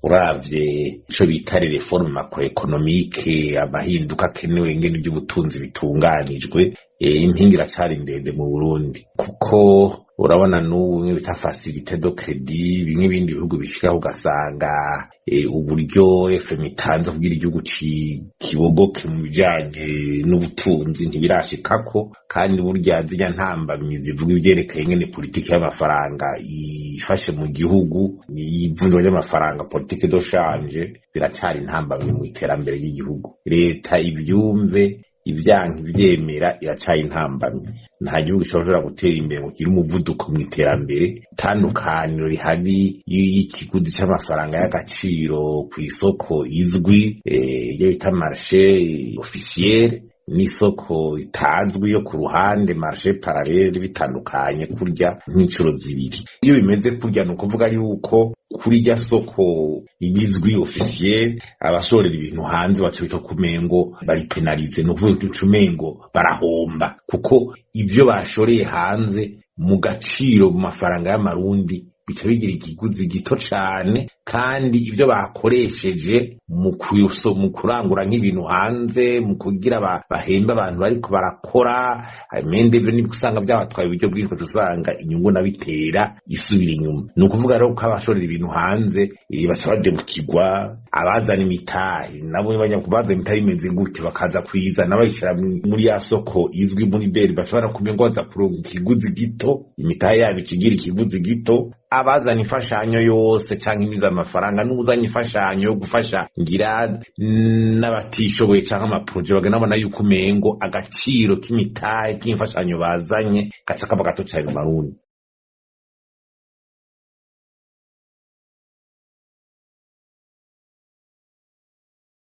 Uravye ico bita réforme macroéconomique, amahinduka akenewe ingene ivy'ubutunzi bitunganijwe, impinga iracari ndende mu Burundi, kuko urabona n'ubu bimwe bita facilité de crédit, bimwe ibindi bihugu bishikaho, ugasanga uburyo FMI itanze kugira igihugu kibogoke mu bijanye n'ubutunzi ntibirashikako. Kandi burya zirya ntambamyi zivuga ivyerekeye ingene politiki y'amafaranga ifashe mu gihugu, ivunjwa ry'amafaranga, politique de change, biracari intambamyi mu iterambere ry'igihugu. Leta ivyumve, ivyanka ivyemera, iracari intambamyi. Nta gihugu gishobora gutera imbere ngo kigire umuvuduko mu iterambere itandukaniro rihari y'ikiguzi c'amafaranga y'agaciro kw'isoko izwi, iyo bita marché officiel, n'isoko itazwi yo ku ruhande, marché parallèle, bitandukanye kurya nk'incuro zibiri. Iyo bimeze kurya, ni ukuvuga yuko kuri rya soko ibizwi officiel, abashorera ibintu hanze baca bita kumengo bari pénalisés, ni ukuvuga umengo barahomba, kuko ivyo bashoreye hanze mu gaciro mu mafaranga y'amarundi bica bigira ikiguzi gito cane, kandi ibyo bakoresheje mu kurangura nk'ibintu hanze, mu kugira bahembe abantu bariko barakora imende, ibyo nibwo usanga byabatwaye uburyo bwinshi, usanga inyungu nabitera isubira inyuma. Ni ukuvuga rero ko abashorera ibintu hanze baca badebukirwa, abazana imitahe nabo bazana imitahe imeze gutyo, bakaza kuyizana bayishira muri ya soko izwi muri BRB, baca barakumye ngo baza kuronka ikiguzi gito, imitahe yabo ikigira ikiguzi gito. Abazana imfashanyo yose canke imiza amafaranga, n'uzanye imfashanyo yo gufasha ngira n'abatishoboye canke ama projets, bagenda babona yuko umengo agaciro k'imitahe k'imfashanyo bazanye gaca kaba gato cane mu Marundi.